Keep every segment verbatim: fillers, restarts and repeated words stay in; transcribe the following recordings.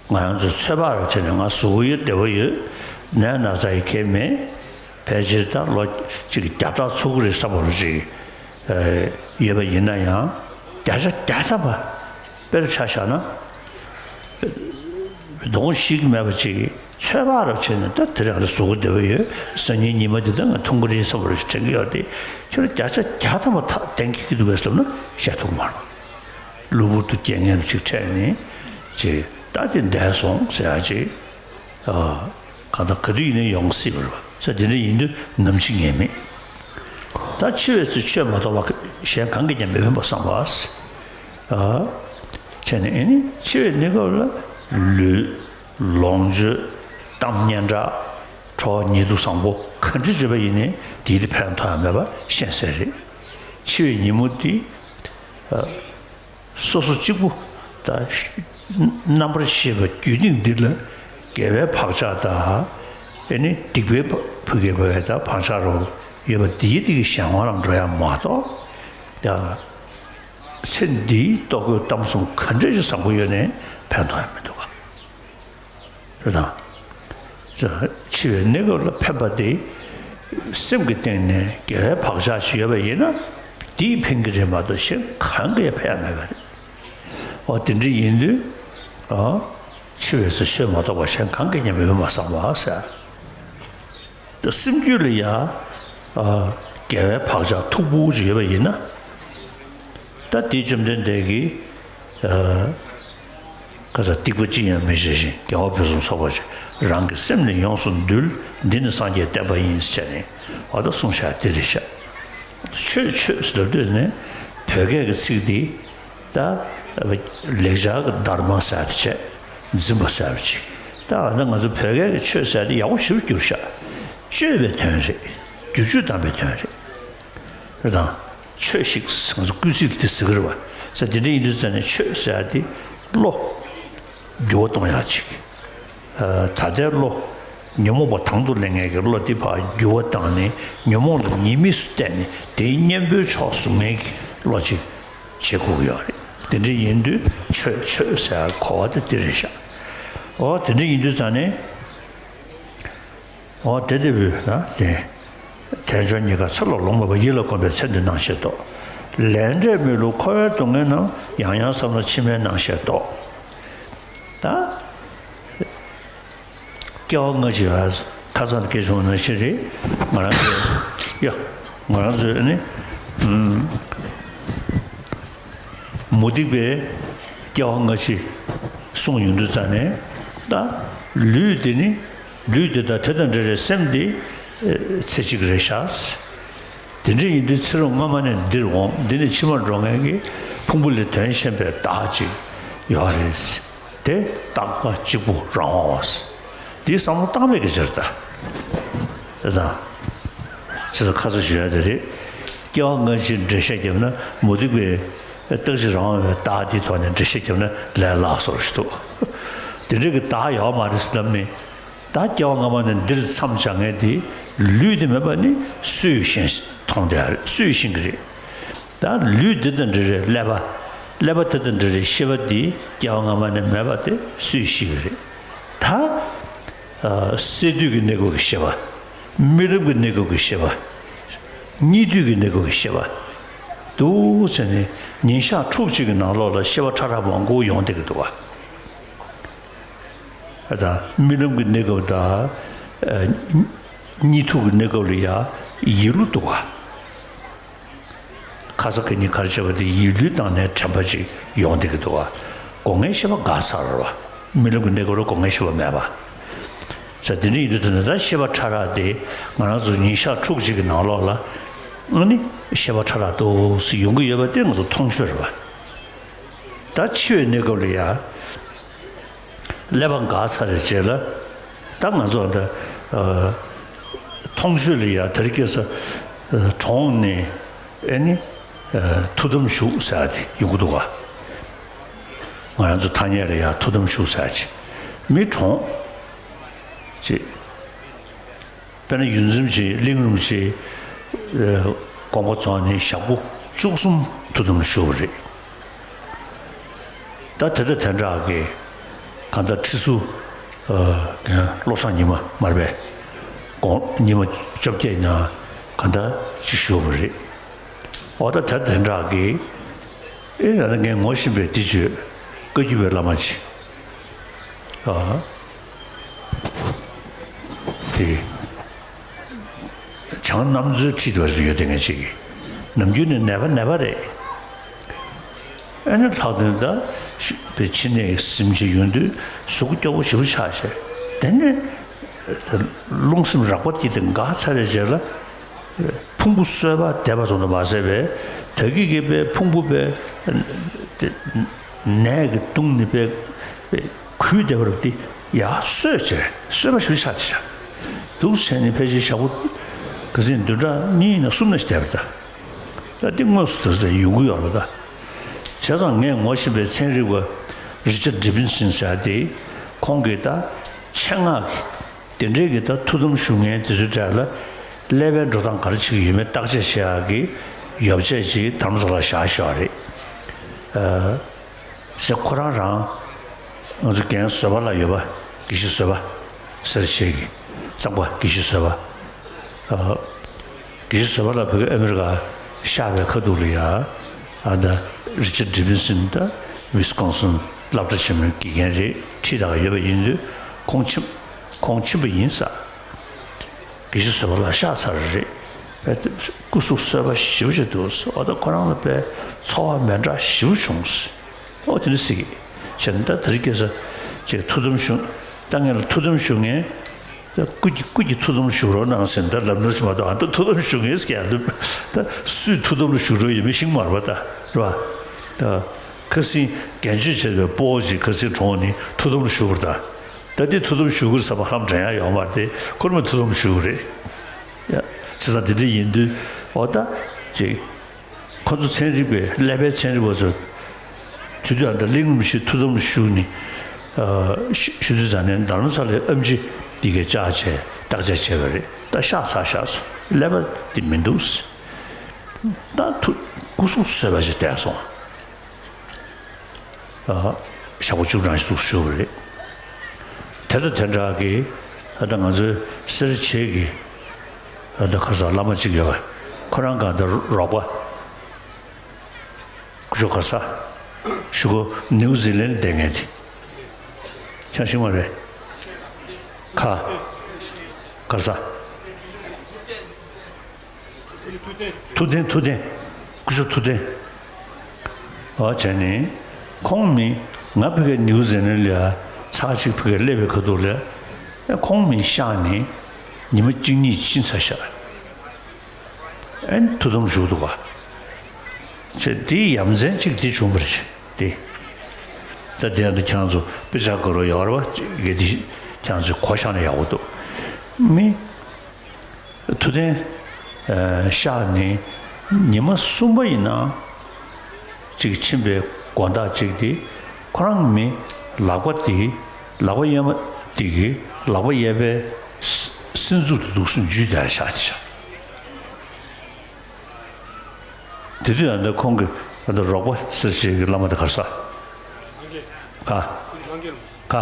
ང་རང་ཚོ་ཚོད་དཔག་རུ་བྱས་ནས་ང་གཟུགས་པོ་ཡོད་བདེ་པོ་ཡོད། ནད་ན་ཚ་ཡི་གེ་མེད། ཕལ་ཆེར་ད་ལོ་གཅིག་བརྒྱ་ཕྲག་ཚུགས་ཀྱི་རེད་བསམ་པ་རུ་ཅིག་ཡོད་པ་ཡིན་ན་ཡང་བརྒྱ་ཆ་བརྒྱ་ཐམ་པ་དཔེར་ཆ་བཞག་ན། གདོང་ཞིག་མེད་པ་ཅིག་ཚོད་དཔག་རབ་བྱས་ནས་ད་དེ་རང་གཟུགས་པོ་བདེ་པོ་ཡོད། སང་ཉིན་ཉི་མ་འདི་ད་ང་འཐུང་གི་རེད་བསམ་པ་རུ་དྲན་གྱི་ཡོད་དེ། ཁྱོད་རང་བརྒྱ་ཆ་བརྒྱ་ཐམ་པ་ཐག་གཏན་འཁེལ་གྱི་འདུག་གས་ལབ་ན་བཤད་ཐུབ་ཀྱི་མ་རེད། གློ་བུར་དུ་རྐྱེན་ངན་ཅིག་འཕྲད་ནས་ཅིག་ད་དེ་འདས་སོང་ཟེར་ཡ་ཅིག་ཨ། གང་ལྟར་ག་དུས་ཡིན་ནའི་ཡོང་སྲིད་པ་རེད་བ། ས་དེ་འདྲ་ཡིན་དུས་ནམ་འཆི་ངེས་མེད། ད་འཆི་བའི་ཚེ་ཆོས་མ་གཏོགས་པ་གཞན་གང་གིས་ཀྱང་མི་ཕན་པ་བསམ་པ། ཨ། བྱས་ནས་ཨེ་ནི་འཆི་བའི་གནས་སྐབས་ལ་ལུས། ལོངས་སྤྱོད། གཏམ་སྙན་གྲགས། གྲོགས་ཉེ་དུ་བཟང་པོ་ག་འདྲ་བརྗོད་པ་ཡིན་ནའི་དེའི་དེ་ཕན་ཐོགས་ཡང་མེད་པ་ཤེས་གསལ་རེད། འཆི་བའི་ཉིན་མོ་དེ། ཨ། སོ་སོ་གཅིག་པུ་ད་རྣམ་པར་ཤེས་པ་རྒྱུད་སྟེང་འདི་ལ་དགེ་བའི་བག་ཆགས་དང་། ཨེ་ནི་སྡིག་པའི་བུ་གའི་བུ་གའི་ད་བག་ཆགས་རོ་ཡོད་པ་འདིའི་སྟེང་གི་གཞན་དབང་ལ་འགྲོ་ཡ་མ་གཏོགས། ཡ། ཚེ་འདིའི་ལྟོ་གོས་གཏམ་གསུམ་ག་འདྲ་ཞིག་བཟང་པོ་ཡོད་ནའི་ཕན་ཐོགས་ཡ་མི་འདུག་ག་རེད་དང་། འཆི་བའི་གནས་སྐབས་ལ་ཕན་པ་དེ། སེམས་ཀྱི་སྟེང་ནས་དགེ་བའི་བག་ཆགས་ཤིག་ཡོད་པ་ཡིན་ན། དེས་ཕན་གྱི་རེད་མ་གཏོགས་གཞན་གང་གིས་ཕན་ཡ་མེད་པ་རེད། འོ་དེ་འདྲ་ཡིན་དུས། ཨ། འཆི་བའི་ཚེ་ཆོས་མ་གཏོགས་པ་གཞན་གང་གིས་ཀྱང་མི་ཕན་པ་བསམ་པ་ཟེར། ད་སེམས་རྒྱུད་ལ་ཡ། ཨ། དགེ་བའི་བག་ཆགས་མཐུག་པོ་ཅིག་ཡོད་པ་ཡིན་ན། ད་དེ་བཅོམ་ལྡན་འདས་ཀྱིས། ཨ། ཁ་ས་སྡིག་པ་ཅི་ཡང་མི་བྱེད་ཅིང་དགེ་བ་ཕུན་སུམ་ཚོགས་པར་སྤྱད། རང་གི་སེམས་ནི་ཡོངས་སུ་འདུལ། འདི་ནི་སངས་རྒྱས་བསྟན་པ་ཡིན་ཟེར་ནས་འོ་ད་གསུངས་བཞག་དེ་རེད་ཤག་ཆོས་ཆོས་ཟེར་དུས་ནི་བོད་སྐད་ཀྱི་ཚིག་འདི། ད་ལེགས་སྦྱར་གྱི་དྷརྨ་ཟེར་ཡ་དེ་བྱས། འཛིན་པ་ཟེར་ཡ་ཅིག་ད་ད་ང་ཚོ་བོད་སྐད་ཀྱི་ཆོས་ཟེར་ཡ་དེ་ཡག་པོ་ཞེ་པོ་གྱུར་ཤག་སྤྱོད་པའི་དོན་རེད། བསྒྱུར་བཅོས་བཏང་བའི་དོན་རེད། རེད་དང་། ཆོས་ཤིག་ང་ཚོ་སྐུལ་ཚིག་དེ་ཟེར་གི་རེད་བ། ས་དེ་འདྲ་ཡིན་དུས་ཙང་ནས་ཆོས་ཟེར་ཡ་དེ་བློ་འགྱུར་བ་གཏོང་ཡག་ཅིག་ཨ། ད་ལྟའི་བློ། ཉོན་མོངས་པ་དང་དུ་ལེན་མཁན་གྱི་བློ་འདི་ཕར་འགྱུར་བ་བཏང་ནས་ཉོན་མོངས་ལ་ཉེས་དམིགས་སུ་བལྟས་ནས་དེའི་གཉེན་པོའི་ཕྱོགས་བཟུང་མཁན་གྱི་བློ་ཅིག་བྱེད་དགོས་ཀྱི་ཡོད་རེད། དེ་འདྲ་ཡིན་དུས་ཆོས་ཆོས་ཟེར་གོ་བ་དེ་འདི་རེད་ཤག་འོ་དེ་འདྲ་ཡིན་དུས་ཙང་ནས། འོ་དེ་དེ་བུ་ན་དེ། དལ་འབྱོར་རྙེད་དཀའ་ཚེ་ལོ་ལོང་མེད་པ། ཡིད་ལ་གོམས་པའི་ཚེ་འདི་སྣང་ཤས་རྟོགས། ལས་འབྲས་མི་བསླུ་འཁོར་བའི་སྡུག་བསྔལ་རྣམས། ཡང་ཡང་བསམ་ན་ཕྱི་མའི་སྣང་ཤས་རྟོགས། ད། སྐྱེ་བ་སྔ་ཕྱི་ཡ། ཁ་སང་སྐད་བྱུང་ནང་བཞིན་རེད། ང་རང་ཚོ། ཡ། ང་རང་ཚོས་ནི། ཨུམ། མུ་སྟེགས་པའི་སྐྱེ་བ་སྔ་ཕྱི་གསུངས་ཡོང་དུས་ཙང་ནས། ད་ལུས་དེ་ནི། ལུས་དེ་དང་དེ་དང་འབྲེལ་བའི་སེམས་དེ་ཚེ་གཅིག་རེད་ཤག་དེ་འདྲ་ཡིན་དུས་ཚེ་རབས་སྔ་མ་ནས་འདིར་འོང་། འདི་ནས་ཕྱི་མར་འགྲོ་མཁན་གྱི་ཕུང་པོ་ལས་དོན་གཞན་པའི་བདག་ཅིག་ཡོད་རེད། དེ་རྟག་པ་གཅིག་པུ་རང་དབང་བ། འདིའི་བསམ་བློ་བཏང་བའི་གི་ཕྱིར་ད། ཨེ་ཙང་། ཅེས་སོགས་ཁ་ཚ་ཞུ་ཡ་དེ་རེད། སྐྱེ་བ་སྔ་ཕྱིར་འགྲེལ་བཤད་བརྒྱབ་ན་མུ་སྟེགས་པའི་རྟག་གཅིག་རང་དབང་བའི་བདག་འདིའི་ཐོག་ནས་འགྲེལ་བཤད་བརྒྱབ་ན་ལས་སླ་སོ་ཞིག་འདུག་དེ་འདྲའི་གི་བདག་ཡོད་མ་རེད་ཟེར་ལབ་ནས། ད་སྐྱེ་བ་སྔ་མ་ནས་འདིར་མཚམས་སྦྱར་མཁན་དེ་ལུས་དེ་མེད་པ་ནི་སུས་ཤེས་མཐོང་བསྡད་ཡ་རེད། སུས་ཤེས་ཀྱི་རེད། ད་ལུས་འདི་དང་འབྲེལ་བའི་ཀླད་པ། ཀླད་པ་དེ་དང་འབྲེལ་བའི་ཤེས་པ་འདི་སྐྱེ་བ་སྔ་མ་ནས་མེད་པ་དེ་སུས་ཤེས་ཀྱི་རེད། ད། ཨ། སས་བསྡུས་ཀྱི་གནས་སྐབས་ཀྱི་ཤེས་པ། རྨི་ལམ་གྱི་གནས་སྐབས་ཀྱི་ཤེས་པ། གཉིད་དུས་ཀྱི་གནས་སྐབས་ཀྱི་ཤེས་པ། འདུག་ཟེར་ནས་ཉིན་ཞག་ཕྲུགས་གཅིག་གི་ནང་ལོགས་ལ་ཤེས་པ་ཕྲ་རགས་མང་པོ་ཡོང་བསྡད་ཀྱི་འདུག་བ། ད་རྨི་ལམ་གྱི་གནས་སྐབས་དང་། ཨ། གཉིད་འཐུག་གི་གནས་སྐབས་ལ་ཡ་ཡིད་བློ་འདུག་ག་ཁ་ས་ག་ཉིད་གར་བྱས་པ་དེ་ཡིད་བློའི་སྟེང་ནས་དྲན་པ་ཅིག་ཡོང་བསྡད་ཀྱི་འདུག་ག་སྒོ་ལྔའི་ཤེས་པ་འགག་ཚར་བ། རྨི་ལམ་གྱི་གནས་སྐབས་ལ་སྒོ་ལྔའི་ཤེས་པ་མེད་པ། ས་དེ་འདྲ་ཡིན་དུས་ད་ནི་ད་ཤེས་པ་ཕྲ་རགས་དེ་ང་རང་ཚོ་ཉིན་ཞག་ཕྲུགས་གཅིག་གི་ནང་ལོགས་ལ། ཨ་ནི་ཤེས་པ་ཕྲ་རགས་འདུག་སེ་ཡོང་གི་ཡོད་པ་དེ་ང་ཚོ་མཐོང་ཆོས་རེད་བ། ད་འཆི་བའི་གནས་སྐབས་ལ་ཡ། ཀླད་པ་འགག་ཚར་བའི་རྗེས་ལ། ད་ང་ཚོ་ད། ཨ། མཐོང་ཆོས་ལ་ཡ་དེ་རིང་ཁ་སང་། ཨ། གྲོངས་ནས། ཨེ་ནི། ཨ། ཐུགས་དམ་བཞུགས་ཟེར་ཡ་དེ་ཡོང་གི་འདུག་ག་ང་རང་ཚོ་ཐ་སྙད་ལ་ཡ་ཐུགས་དམ་བཞུགས་ཟེར་ཡ་ཅིག་མི་གྲོངས། ཅེས། དཔེར་ན་ཡུལ་འཛོམས་ཅིག་གླིང་རུམ་ཅིག་ཨ། དགོངས་པ་རྫོགས་ནས་ཞག་པོ་བཅུ་གསུམ་ཐུགས་དམ་བཞུགས་པ་རེད། ད་དེ་ལྟ་དེ་འདྲ་གི། གང་ལྟར་ཁྲི་ཟུར་ཨ་བློ་བཟང་ཉི་མ་མ་རེད་པས། དགོངས་ཉི་མ་བཅོ་བརྒྱད་ནང་གང་ལྟར་ཅིག་བཞུགས་པ་རེད། འོ་ད་ད་དེ་འདྲ་གི་ཨེ་ཡང་ན་ངས་ངོ་ཤེས་པའི་འདི་བརྗོད། བཀའ་བརྒྱུད་པའི་བླ་མ་ཅིག་ཨ་དེ། བྱང་རྣམ་རྩེའི་ཁྲིད་པ་ཞིག་ཡོད་དེ། ངས་ཅིག་གིས་ནམ་རྒྱུན་ནས་ནད་པ་ནད་པ་རེད། ཨ་ནི་ལྷག་དོན་ད་ཕྱི་ནས་གཟིམ་བྱེད་ཡོང་དུས་གཟུགས་སྐྱོ་པོ་ཞེ་པོ་ཆགས་བྱས། དེ་ནས་རླུང་སེམས་རགས་པ་སྐྱེས་ཏེ་འགག་ཚར་བའི་རྗེས་ལ་ཕུང་པོ་གསོས་པ་འདེབས་པ་ཙམ་དུ་མ་ཟད་པའི་ད་གི་གི་པའི་ཕུང་པོ་པའི་ནད་ཀྱིས་གདུངས་ནས་པའི་གུས་བསྡད་པ་རུ་དེ་ཡར་གསོས་བྱས། གསོས་པ་ཞེ་པོ་ཆགས་བྱས། འདུག་བྱས་ནས་ཕལ་ཆེར་ཞག་པོ་ག་ཚོད་བདུན་ཕྲག་གཉིས་ན་གསུམ་ན་ཞིག་བསྡད་པ་རེད་ད། ད་འདི་དངོས་སུ་དེ་ཚོ་ཡོང་གི་ཡོད་རེད་ད། བྱས་ཙང་ངས་ངོ་ཤེས་པའི་ཚན་རིག་པ་རི་ཅར་ཌི་བིན་སིན་ཟེར་ཡ་དེ། ཁོང་གིས་ད་ཆེད་མངགས་ཀྱིས་དེ་འདྲའི་གི་ད་ཐུགས་དམ་བཞུགས་མཁན་དེ་ཚོའི་གྲས་ལ་ཀླད་པའི་འགྲོ་སྟངས་ག་རེ་བྱེད་ཀྱི་ཡོད་མེད་བརྟག་དཔྱད་བྱེད་ཡག་གི་ཡོ་བྱད་ཅིག་དྷ་རམ་ས་ལར་བཞག་བཞག་རེད། ཨ། ཟེར། ཁོ་རང་རང་ང་ཚོ་རྒན་བཟོད་པ་ལགས་ཡོད་པ། དགེ་བཤེས་བཟོད་པ། སེར་བྱེས་ཀྱི་གཙང་པ་དགེ་བཤེས་བཟོད་པ། ཨ། དགེ་བཤེས་བཟོད་པ་ལགས་བོད་ཀྱི་ཨ་མི་རི་ཀ་ཤར་བའི་ཁ་ཐུག་ལ་ཡ། ཨ་ད་རི་ཅར་ཌི་བིན་སིན་ད་ཝི་སི་ཀོན་སིན་སློབ་གྲྭ་ཆེན་མོའི་དགེ་རྒན་རེད། ཁྲིད་དང་ཡོད་པ་ཡིན་དུས་ཁོང་ཕྱིན། ཁོང་ཕྱིན་པ་ཡིན་ས། དགེ་བཤེས་བཟོད་པ་ལགས་གཤགས་ཚར་རེད། དཔེ་སྐུ་གཟུགས་གསོ་བ་ཞེ་པོ་ཅིག་འདུག། འོ་ད་ཁོ་རང་ལ་དཔེ་ཚོར་བ་མེད་འདྲ་ཞེ་པོ་བྱུང་། འོ་དེ་འདྲ་ཟེར་གི། བྱས་ན་ད་དེ་རིང་ཁ་སང་ཅིག་ཐུགས་དམ་བཞུགས། ད་ངས་ལ་ཐུགས་དམ་བཞུགས་མཁན། ད་སྐུ་གི་སྐུ་གི་ཐུགས་དམ་བཞུགས་རོགས་གནང་ཟེར་ད་ལབ་ནོར་ཞིག་མ་གཏོགས། ཨ་ད་ཐུགས་དམ་བཞུགས་མཁན་ཟེར་གྱི་ཡ་འདུག། ད་སུས་ཐུགས་དམ་ལ་བཞུགས་རོགས་ཡོད་མེད་ཤེས་ཀྱི་མ་རེད་པ། ད་རེད་པ། ད་ཁ་སང་རྒན་གཅེས་བྱས་པའི་སྤོ་བོ་ཅིག་ཁ་སང་གྲོངས་ནས་ཐུགས་དམ་ལ་བཞུགས་པ་རེད་ད། ད་དེ་ཐུགས་དམ་བཞུགས་ཀྱི་རེད་བསམ་པ་ཧ་ལམ་དྲན་ཡག་ཡོད་མ་རེད་དེ། ཁོ་རང་མ་ཐུགས་དམ་བཞུགས་ཀྱི་རེད། ཡ། བྱས་ཙང་དེ་འདྲ་ཡིན་དུས་འོ་ད་ཅིག་ཁོ་ཚོ་ཚན་རིག་པའི་ཀླད་པའི་ཚན་རིག་པ་ཚོ་དེ་དུས་ཨ་ད་གླིང་རིན་པོ་ཆེ་ཐུགས་དམ་བཞུགས་ནས་ཨ་ཞུ་ཞུ་དུས་ཙང་ནས་དྷ་རམ་ས་ལའི་ཨེམ་ཆི་འདི་གའི་བཅར་བྱས་བརྟག་དཔྱད་བྱས་པ་རེད། ད་གཤགས་ཚར་བཞག་ཟེར། ཀླད་པ་འདི་མི་འདུག་ཟེར། ད་ཐུགས་སྐུ་གཟུགས་གསོས་པ་ཞིག་བསྡད་སོང་། ཨ། ཞག་པོ་བཅུ་གྲངས་ཤིག་འདུག་ཞུ་བ་རེད། དེ་དང་དེ་འདྲ་གི་ཨ་ད་ང་ཚོའི་སེར་བྱེས་ཀྱི་ཨ་ད་ཁ་སང་བླ་མ་གཅིག་ཡོད་པ། ཁོ་རང་གང་ལྟར་རོགས་པ་སྐུ་ཞབས་ག་ས་ཞུ་གོ། ནིའུ་ཛི་ལན་བསྡད་མཁན་དེ་ཆང་ཤིང་མ་རེད། ཁ་ག་ས། ཐུབ་བསྟན། ཐུབ་བསྟན། སྐུ་ཞབས་ཐུབ་བསྟན། ཨ་བྱས་ནས་ཁོང་མི་ང་ཕ་གིར་ནིའུ་ཛི་ལན་ལ་ཚར་གཅིག་ཕ་གིར་སླེབས་པའི་ཁ་ཐུག་ལ་ཁོང་མི་གཤགས་ནས་ཉི་མ་གཅིག་གཉིས་ཕྱིན་ཚར་ཤག། ཨེ་ཐུགས་དམ་བཞུགས་འདུག་ག། བྱས་དེའི་ཡ་མཚན་གཅིག་དེ་བྱུང་བ་རེད་དེ། ད་དེ་ཡང་ད་ཁྱེད་རང་ཚོ་དཔེ་ཆ་དགའ་རོགས་ཡོད་རེད་པ། གལ་ཏེ་ཁྱེད་རང་ཚོས་གོ་བཞག་ན་ཡག་པོ་འདུག། མི། ཐུབ་བསྟན་ཨ་གཤགས་ནས་ཉི་མ་གསུམ་པ་ཡིན་ན་ཅིག་ཕྱིན་པའི་དགོང་དག་ཅིག་དེ་ཁོ་རང་མི་ལག་པ་དེ་ལག་པ་གཡས་མ་དེ་གི་ལག་པ་གཡས་པའི་སེ་སེམས་མཛུབ་དེ་འདུག་སེ་འཇུས་བསྡད་བཞག་བྱས། དེ་དུས་ཡང་ད་ཁོང་གི་ད་རོགས་པ་སེར་བྱེས་ཀྱི་བླ་མ་དེ་ག་རེ་ཟེར། ག། ག།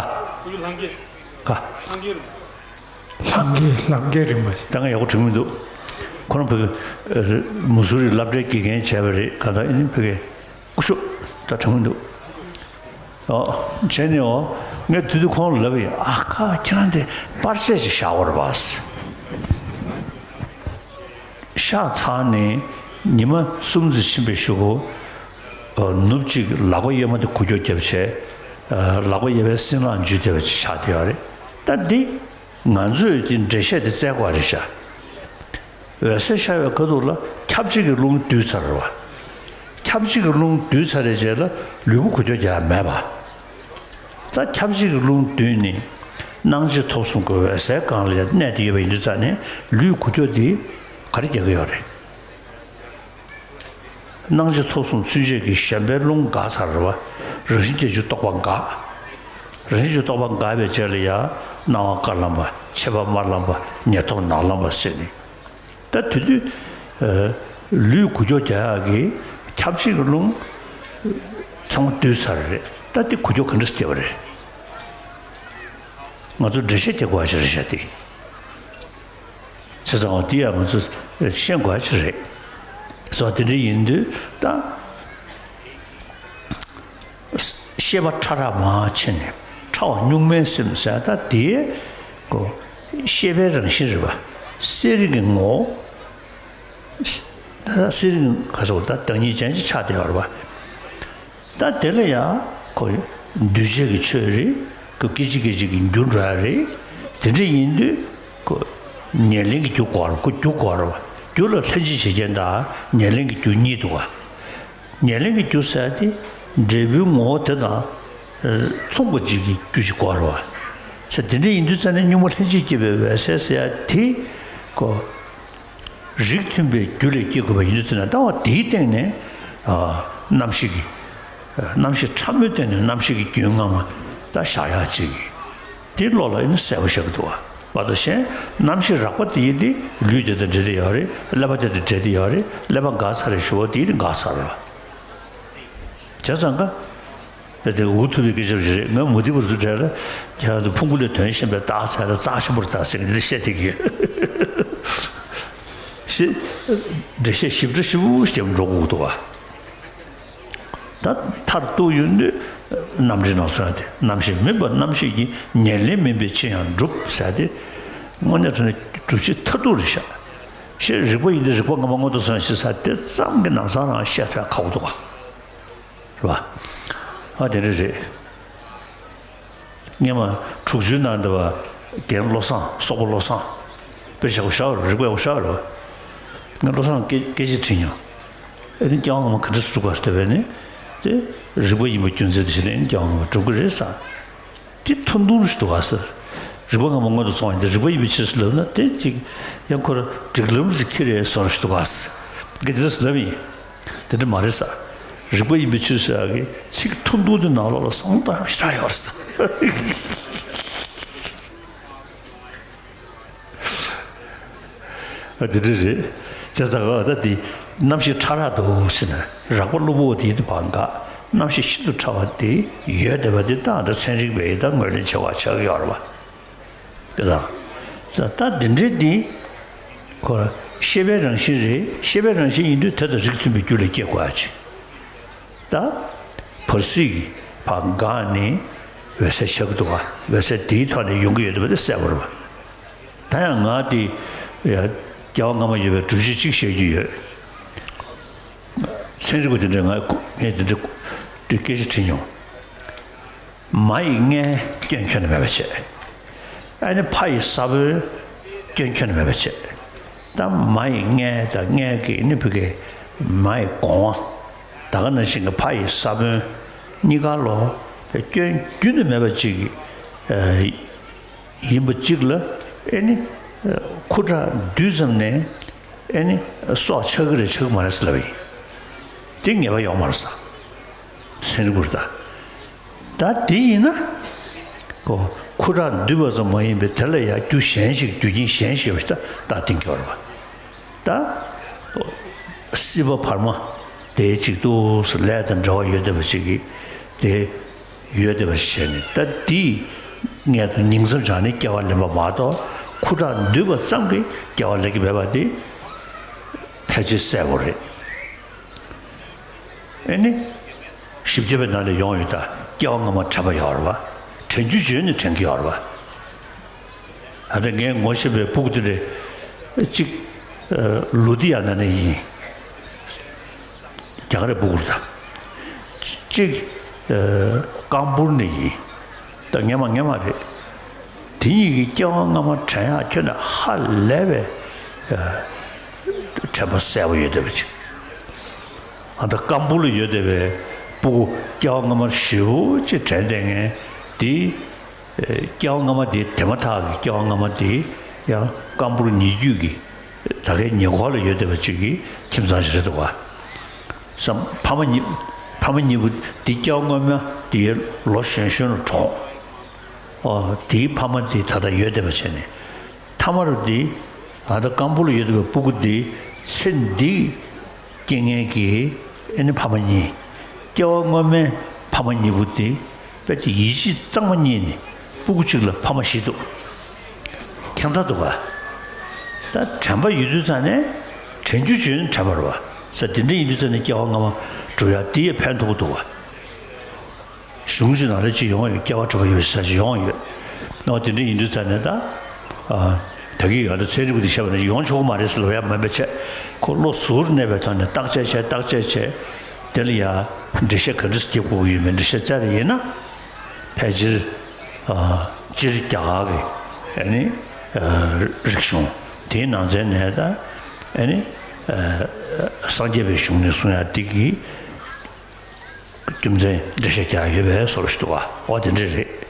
ལྷང་གེ། ལྷང་གེ་རིན་པོ་ཆེ། ལྷང་གེ། ལྷང་གེ་རིན་པོ་ཆེ། ད་ང་ཡག་པོ་དྲན་གྱི་མི་འདུག། ཁོ་རང་ཕ་གི་ཨ་མུ་སུ་རི་སློབ་གྲྭའི་དགེ་རྒན་བྱས་པ་རེད། གང་ལྟར་ཨ་ནི་ཕ་གི་སྐུ་ཞབས་ད་དྲན་གྱི་མི་འདུག། ཨོ། བྱས་ནས་ཨོ། ངས་དེ་དུས་ཁོང་ལ་ལབ་པ་ཡིན། ཨ་ཁ། ཁྱེད་རང་དེ་པར་ཆས་ཅིག་བཞག་དགོས་རེད་པ། གཤགས་ཚར་ནས་ཉི་མ་གསུམ་ཙམ་ཕྱིན་པའི་གཞུག་གུ། ཨ་ནུབ་གཅིག་ལག་པ་གཡས་མ་དེ་འགུལ་སྐྱོད་བརྒྱབ་བྱས། ཨ་ལག་པ་གཡས་པའི་སྲིན་ལག་འཇུས་བསྡད་པ་ཅིག་ཆགས་བསྡད་ཡོད་རེད། ད་འདི་ང་ཚོས་ཀྱི་འགྲེལ་བཤད་དེ་བཙལ་དགོས་རེད་ཤག། འོད་ཟེར་ཤར་བའི་ཁ་ཐུག་ལ་ཁྱབ་བྱེད་ཀྱི་རླུང་བསྡུས་ཚར་བ། ཁྱབ་བྱེད་ཀྱི་རླུང་བསྡུས་ཚར་བའི་རྗེས་ལ་ལུས་པོ་འགུལ་སྐྱོད་རྒྱག་ཡ་མེད་པ། ད་ཁྱབ་བྱེད་ཀྱི་རླུང་བསྡུས་ནས་སྣང་མཆེད་ཐོབ་གསུམ་གྱི་འོད་གསལ་སྒང་ལ་ཡང་གནས་ཏེ་ཡོད་པ་ཡིན་དུས་ཙང་ནས་ལུས་འགུལ་སྐྱོད་འདི་ག་རེ་རྒྱག་གི་ཡོད་རེད། སྣང་མཆེད་ཐོབ་གསུམ་ཚུན་ཆད་ཀྱི་ཞེན་པའི་རླུང་འགག་ཚར་བ། རང་བཞིན་བརྒྱད་ཅུ་རྟོག་པ་འགག། རང་བཞིན་བརྒྱད་ཅུ་རྟོག་པ་འགག་པའི་རྗེས་ལ་ཡང་སྣང་བ་དཀར་ལམ་པ། མཆེད་པ་དམར་ལམ་པ། ཉེར་ཐོབ་ནག་ལམ་པ་ཟེར་ནས། ད་དེ་དུས་ཨ་ལུས་འགུལ་སྐྱོད་རྒྱག་ཡག་གི་ཁྱབ་བྱེད་ཀྱི་རླུང་ཚང་མ་བསྡུས་ཚར་རེད། ད་དེ་འགུལ་སྐྱོད་ག་འདྲ་སེ་རྒྱག་པ་རེད། ང་ཚོ་འགྲེལ་བཤད་རྒྱག་དགོས་པ་ཞིག་རེད་ཤག་དེ། བྱས་ཙང་འོ་དེ་ཡང་ང་ཚོ་ཤེས་དགོས་པ་ཞིག་རེད། སོ་དེ་འདྲ་ཡིན་དུས་ད། ཤེས་པ་ཕྲ་རགས་མང་ཆེ་ནས་ཕྲ་བ་གཉུག་མའི་སེམས་ཟེར་ད་དེའི་གོ་ཤེས་པའི་རང་བཞིན་རེད་པ། གསལ་རིག་གི་ངོ་བོ། ད་གསལ་རིག་ག་ཟེར་བ་ད་བདག་ཉིད་ཅན་ཅིག་ཆགས་བསྡད་ཡོད་རེད་པ། ད་དེ་ལ་ཡང་ཁོ་འདུས་བྱས་ཀྱི་ཆོས་རེད། ཁོ་སྐད་ཅིག་སྐད་ཅིག་གི་འགྱུར་འགྲོ་ཡ་རེད། དེ་འདྲ་ཡིན་དུས་ཁོ་ཉེར་ལེན་གྱི་རྒྱུ་དགོས་རེད། ཁོ་རྒྱུ་དགོས་རེད་པ། རྒྱུ་ལ་ལྷན་ཅིག་བྱེད་རྐྱེན་དང་ཉེར་ལེན་གྱི་རྒྱུ་གཉིས་འདུག་ག་ཉེར་ལེན་གྱི་རྒྱུ་ཟེར་ཡ་དེ་འབྲས་བུའི་ངོ་བོ་དེ་དང་མཚུངས་པ་ཅིག་གི་རྒྱུ་ཞིག་དགོས་རེད་པ། ཚེ་དེ་འདྲ་ཡིན་དུས་ཙ་ནས་གཉུག་མ་ལྷན་ཅིག་སྐྱེས་པའི་འོད་གསལ་ཟེར་ཡ་དེ་ཁོ། རིགས་མཐུན་པའི་རྒྱུ་ལས་སྐྱེ་དགོས་པ་ཡིན་དུས་ཙམ་ན་ལྟ་བ་དེའི་སྟེང་ནས་ཨ་རྣམ་ཤེས་ཀྱི་རྣམ་ཤེས་ཕྲ་མོའི་སྟེང་ནས་རྣམ་ཤེས་ཀྱི་རྒྱུན་སྔ་མ་ད་བཞག་ཡག་ཅིག་དེ་བློ་ལ་ཨེ་ནི་གསལ་པོ་ཤར་གི་འདུག་བ། བ་དང་གཞན་རྣམ་ཤེས་རགས་པ་དེ་ཡིན་ཏེ་ལུས་དེ་དང་འབྲེལ་ཏེ་ཡོད་རེད། ཀླད་པ་དེ་དང་འབྲེལ་ཏེ་ཡོད་རེད། ཀླད་པ་འགག་ཚར་རེད་ཞུ་བ་དེ་ཡིན་ཏེ་འགག་ཚར་རེད་བ། བྱས་ཙང་ཀ། དེ་འུ་ཐུག་པའི་སྐད་ཆ་ཞིག་རེད། ངས་མུ་སྟེགས་པ་ཚོའི་གྲས་ལ་ཁྱེད་རང་ཚོ་ཕུང་པོ་ལས་དོན་གཞན་པའི་རྟགས་ཟེར་ལ་རྩ་ཆེན་པོར་བལྟ་ཟེར་གྱི་འདི་བཤད་བསྡད་ཀྱི་ཡོད། ཞེས་འགྲེལ་བཤད་ཞིབ་ཕྲ་ཞིབ་པོ་ཞིག་འགྲོ་དགོས་འདུག་བ། ད་མཐར་གཏུགས་ཡོང་དུས་རྣམ་འགྲེལ་ནང་གསུངས་ཡ་དེ་རྣམ་ཤེས་མིན་པ་རྣམ་ཤེས་ཀྱི་ཉེར་ལེན་མིན་པའི་ཕྱིར་ཡང་འགྲུབ་ཟེར་ཡ་དེ་དངོས་གནས་དྲང་གནས་སྒྲུབ་བྱེད་མཐར་ཐུག་རེད་ཤག་ཞེས་རིགས་པ་ཡིན་ཏེ་རིགས་པ་སྔ་མ་སྔོན་དུ་སོང་ཞེས་ཟེར་དེ་ཙམ་གྱིས་ལམ་སང་རང་བཤད་ཐུབ་ཡ་ཁག་པོ་འདུག་བ། རེད་བ། ཨ་དེ་འདྲ་རེད། སྔོན་མ་དྲུག་ཅུའི་ནང་འདི་བ་རྒན་བློ་བཟང་སོག་པོ་བློ་བཟང་དཔེ་ཆ་བཞག་རེད། རིག་པའི་བཞག་རེད་བ། ངས་བློ་བཟང་སྐད་སྐད་ཆ་དྲིས་མྱོང་། ཨེ་ནི་སྐྱེ་བ་སྔ་མ་ག་འདྲ་སེ་གྲུབ་ག་ཟེར་བས་ནི། དེ་རིག་པ་ཡིན་པ་རྒྱུ་མཚན་དེ་བྱས་ནས་ཨེ་ནི་སྐྱེ་བ་སྔ་མ་གྲུབ་ཀྱི་རེད་ས། དེ་ཐུང་ཐུང་ཞིག་འདུག་ག་ཟེར། རིག་པ་སྔ་མ་སྔོན་དུ་སོང་བ་ཡིན་ཏེ་རིག་པ་ཡིན་པའི་ཕྱིར་ཟེར་ལབ་ན་དེ་ཅིག་ཡང་ཁོ་ར་སྒྲིག་ལམ་ཞིག་ཁྱེར་རེ་སོང་ཞིག་འདུག་ག་ཟེར། ངས་དེ་འདྲ་ཟེར་ལབ་ཡིན། དེ་འདྲ་མ་རེད་ས། རིག་པ་ཡིན་པའི་ཕྱིར་ཟེར་ཡག་གི་ཚིག་ཐུང་ཐུང་དེ་ནང་ལོགས་ལ་བསམ་བློ་བཏང་ཡག་ཞེ་དྲག་ཡོད་རེད་ས། ཨ་དེ་འདྲ་རེད། བྱས་ཙང་ཨ་ད་དེ་རྣམ་ཤེས་ཕྲ་རགས་འདུག་ཟེར་ན་རགས་པ་གློ་བུར་བ་དེ་ཡིན་དུས་བར་འགག་རྣམ་ཤེས་ཤིན་ཏུ་ཕྲ་བ་དེ་ཡོད་བསྡད་པ་དེ་ད་ད་ཚན་རིག་པས་ད་ངོས་ལེན་བྱེད་པ་ཆགས་ཀྱི་ཡོད་རེད་བ། དེ་དང་། ད་འདི་འདྲའི་འདི། ཁོ་ཤེས་པའི་རང་བཞིན་རེད། ཤེས་པའི་རང་བཞིན་ཡིན་དུས་དེ་དང་རིགས་མཐུན་པའི་རྒྱུ་ལ་སྐྱེ་དགོས་ཡ་ཅིག་ད། བར་སྲིད་ཀྱི་བར་འགག་ནས་འོད་གསལ་ཆགས་ཀྱི་འདུག་བ། འོད་གསལ་དེའི་ཐོག་ནས་ཡོང་གི་ཡོད་འདུག་བ་དེ་གསལ་པོ་རེད་བ། ད་ཡང་ང་དེ། ཡ། སྐྱེ་བ་སྔ་མ་ཡོད་པའི་སྒྲུབ་བྱེད་ཅིག་བཤད་རྒྱུ་ཡོད། ཚན་རིག་པ་དེ་འདྲས་ང་ངས་དེ་འདྲས་དེ་སྐད་ཆ་དྲིས་མྱོང་། མ་ཡི་མངལ་སྐྱོན་ཁྱོན་ནས་མེད་པ་བྱས། ཨ་ནི་ཕ་ཡི་ས་བོན་སྐྱོན་ཁྱོན་ནས་མེད་པ་བྱས། ད་མ་ཡི་མངལ་དང་མངལ་གྱི་ནི་བུ་གའི་མ་ཡི་སྒོ་ང་། ད་ག་ནང་བཞིན་གྱི་ཕ་ཡི་ས་བོན་གཉིས་ཀ་ལོ་སྐྱོན་རྒྱུན་ནས་མེད་པ་ཅིག་ཨ། ཡིན་པ་གཅིག་ལ་ཨེ་ནི། ཁུ་ཁྲག་འདུས་ཙམ་ནས་ཨེ་ནི་སྲོག་ཆགས་ཀྱི་རེད་ཆགས་ཀྱི་མ་རེད་ཟེར་ལབ་ཡིན། དེ་ངེས་པ་ཡོད་མ་རེད་ས། ཚན་རིག་པར་ལྟ། ད་དེ་ཡིན་ན། ཁོ་ཁུ་ཁྲག་འདུས་པ་ཙམ་མ་ཡིན་པའི་དེ་ལ་ཡང་རྒྱུ་གཞན་ཞིག་རྒྱུ་རྐྱེན་གཞན་ཞིག་ཡོད་པ་ཞིག་ད་ད་གཏན་འཁེལ་བ་རེད་པ། ད། སྲིད་པ་བར་མ་དེའི་ཅིག་ཏུ་ལས་དང་འབྲེལ་བ་ཡོད་བསྡད་པ་ཅིག་གིས་དེ་ཡོད་བསྡད་པ་ཞིག་བྱས་ནས་ད་དེའི་མངལ་དུ་ཉིང་མཚམས་སྦྱར་ནས་སྐྱེ་བ་ལེན་པ་མ་གཏོགས་ཁུ་ཁྲག་འདུས་པ་ཙམ་གྱིས་སྐྱེ་བ་ལེན་གྱི་མེད་པ་དེ་ཕལ་ཆེར་གསལ་པོ་རེད། ཨེ་ནི། བཞི་བརྒྱ་པའི་ནང་ལ་ཡོང་ཡོད་ད་སྐྱེ་བ་སྔ་མ་དྲན་པ་ཡོད་རེད་པ། དྲན་རྒྱུ་བརྗོད་ནས་དྲན་གྱི་ཡོད་རེད་པ། ད་ལྟ་ངས་ངོ་ཤེས་པའི་སྤུ་གུ་དེ་འདྲ་གཅིག་ལུ་དི་ཡ་ན་ནས་ཡིན། རྒྱ་གར་རི་སྤུ་གུ་རེད་ད། གཅིག་ཀམ་པུར་ནས་ཡིན། ད་ངས་མ་ངས་མ་རེད། དེ་གཉིས་ཀྱི་སྐྱེ་བ་སྔ་མ་དྲན་ཡག་ཁྱོན་ནས་ཧ་ལས་པའི་དྲན་པ་གསལ་པོ་ཡོད་བསྡད་པ་ཅིག་ཨ་ད་ཀམ་པུར་ལ་ཡོད་བསྡད་པའི་སྤུ་གུ་སྐྱེ་བ་སྔ་མར་ཞེ་པོ་ཅིག་དྲན་བསྡད་མཁན་དེ། སྐྱེ་བ་སྔ་མ་དེ་དེ་མ་ཐག་གི་སྐྱེ་བ་སྔ་མ་དེ་ཡང་ཀམ་པུར་ཉེ་བརྒྱུད་ཀྱི་ད་གའི་ཉེ་འཁོར་ལ་ཡོད་བསྡད་པ་ཅིག་གི་ཁྱིམ་ཚང་ཞིག་རེད་འདུག་ག་སམ་ཕ་མ་གཉིས་ཕ་མ་གཉིས་པོ་དེ་སྐྱེ་བ་སྔོན་མ་དེའི་ལོ་གཞོན་གཞོན་ལ་གྲོངས། ཨོ་དེའི་ཕ་མ་དེ་ད་ལྟ་ཡོད་བསྡད་པ་བྱས་ནས་མཐའ་མ་རུ་དེ་ཨ་ད་ཀམ་པུར་ལ་ཡོད་བསྡད་པའི་སྤུ་གུ་དེ་ཚེ་འདི་སྐྱེ་མཁན་གྱི་ཨེ་ནི་ཕ་མ་གཉིས། སྐྱེ་བ་སྔོན་མའི་ཕ་མ་གཉིས་པོ་དེ་དཔེ་དེ་ཡིད་ཆེས་གཙང་མ་རྙེད་ནས་ སྤུ་གུ་གཅིག་ལ་ཕ་མ་བཞི་འདུག་ཁྱད་མཚར་འདུག་ག་ད་དྲན་པ་ཡོད་དུས་ཙང་ནས་དྲན་རྒྱུ་བྱུང་ན་དྲན་པ་རེད་བ། ས་དེ་འདྲ་ཡིན་དུས་ཙང་ནས་སྐྱེ་བ་སྔ་མ་སྒྲུབ་ཡ་དེ་ཡང་ཕན་ཐོགས་འདུག་བ། གཞུང་ཞིག་ནང་ལ་ཅིག་ཡོང་ཡོད། སྐྱེ་བ་གྲོལ་བ་ཡོད་ཟེར་ཅིག་ཡོང་ཡོད། ཨོ་དེ་འདྲ་ཡིན་དུས་ཙང་ནས་ད། ཨ། ད་གི་ཡང་ད་ཚན་རིག་པ་དེ་བཤད་པ་ནི་ཡོང་ཆོག་གི་མ་རེད་ཟེར་ལབ་ཡ་མིན་པ་བྱས། ཁོ་བློ་གཟུར་གནས་པའི་ཐོག་ནས་བརྟག་དཔྱད་བྱས་བརྟག་དཔྱད་བྱས། དེ་ལ་ཡ་འགྲེལ་བཤད་ག་འདྲ་ཞིག་རྒྱབ་དགོས་ཀྱི་ཡོད་མེད་འགྲེལ་བཤད་བཙལ་རེ་ཡིན་ན། ཕལ་ཆེར། ཨ། སྤྱིར་རྒྱ་གར་གྱི་ཨ་ནི། ཨ། རིག་གཞུང་དེའི་ནང་ཚན་ནས་ད་ཨ་ནི། ཨ། སངས་རྒྱས་པའི་གཞུང་ནས་གསུང་ཡ་དེ་གི་རྒྱུ་མཚན་འགྲེལ་བཤད་རྒྱག་ཡོད་པའི་བཟོ་འདྲ་ཞིག་འདུག་བ། འོ་དེ་འདྲ་རེད།